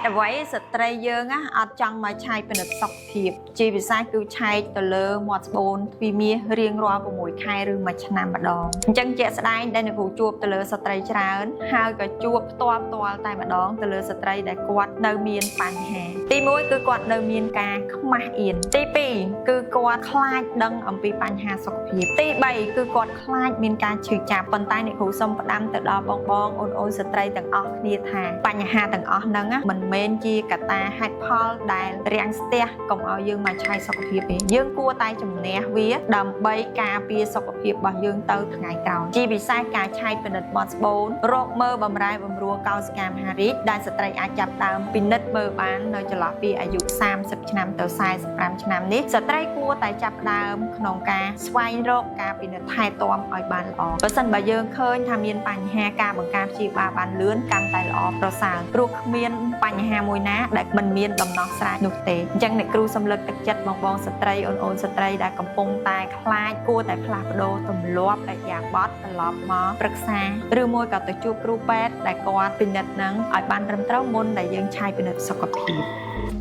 តុអ្វីស្ត្រីយើងណាអត់ចង់មកឆែកពិនិត្យសុខភាព ជាពិសេសគឺឆែកទៅលើមាត់ស្បូនទ្វីមាសរៀងរាល់6ខែឬមួយឆ្នាំម្ដងអញ្ចឹងជាក់ស្ដែងដែលអ្នកគ្រូជួបទៅលើស្ត្រីច្រើនហើយក៏ជួបផ្ទាល់ផ្ទាល់តែម្ដងទៅលើស្ត្រីដែលគាត់នៅមានបញ្ហាទី1គឺគាត់នៅមានការខ្មាស់អៀនទី2គឺគាត់ខ្លាចដឹងអំពីបញ្ហាសុខភាពទី3គឺគាត់ខ្លាចមានការឈឺចាប់ប៉ុន្តែអ្នកគ្រូសូមផ្ដាំទៅដល់បងបងអូនអូនស្ត្រីទាំងអស់គ្នាថាបញ្ហាទាំងអស់ហ្នឹងណាមិនមែនជាកត្តាហេតុផលដែលរាំងស្ទះកុំឲ្យយើងមកឆែកសុខភាពទេយើងគួរតែជំនះវាដើម្បីការពារសុខភាពរបស់យើងទៅថ្ងៃក្រោយជាពិសេសការឆែកពិនិត្យមាត់ស្បូនរកមើលបំរែបំរួលកោសិកាមហារីកដែលស្ត្រីអាចចាប់ដើមពិនិត្យមើលបាននៅចន្លោះពីអាយុ30ឆ្នាំទៅ45ឆ្នាំនេះស្ត្រីគួរតែចាប់ដើមក្នុងការស្វែងរកការពិនិត្យថែទាំឲ្យបានល្អបើសិនបើយើងឃើញថាមានបញ្ហាការបង្ការព្យាបាលបានលឿនកាន់តែល្អប្រសើរព្រោះគ្មានបញ្ហាមួយណាដែលមិនមានដំណោះស្រាយនោះទេអញ្ចឹងអ្នកគ្រូសំលឹកទឹកចិត្តបងបងស្ត្រីអូនអូនស្ត្រីដែលកំពុងតែខ្លាចគួរតែផ្លាស់ប្ដូរទម្លាប់ឥរិយាបថត្រឡប់មកប្រឹក្សាឬមួយក៏ទៅជួបគ្រូពេទ្យដែលគាត់ពិនិត្យនឹងឲ្យបានត្រឹមត្រូវមុនដែលយើងឆែកពិនិត្យសុខភាព។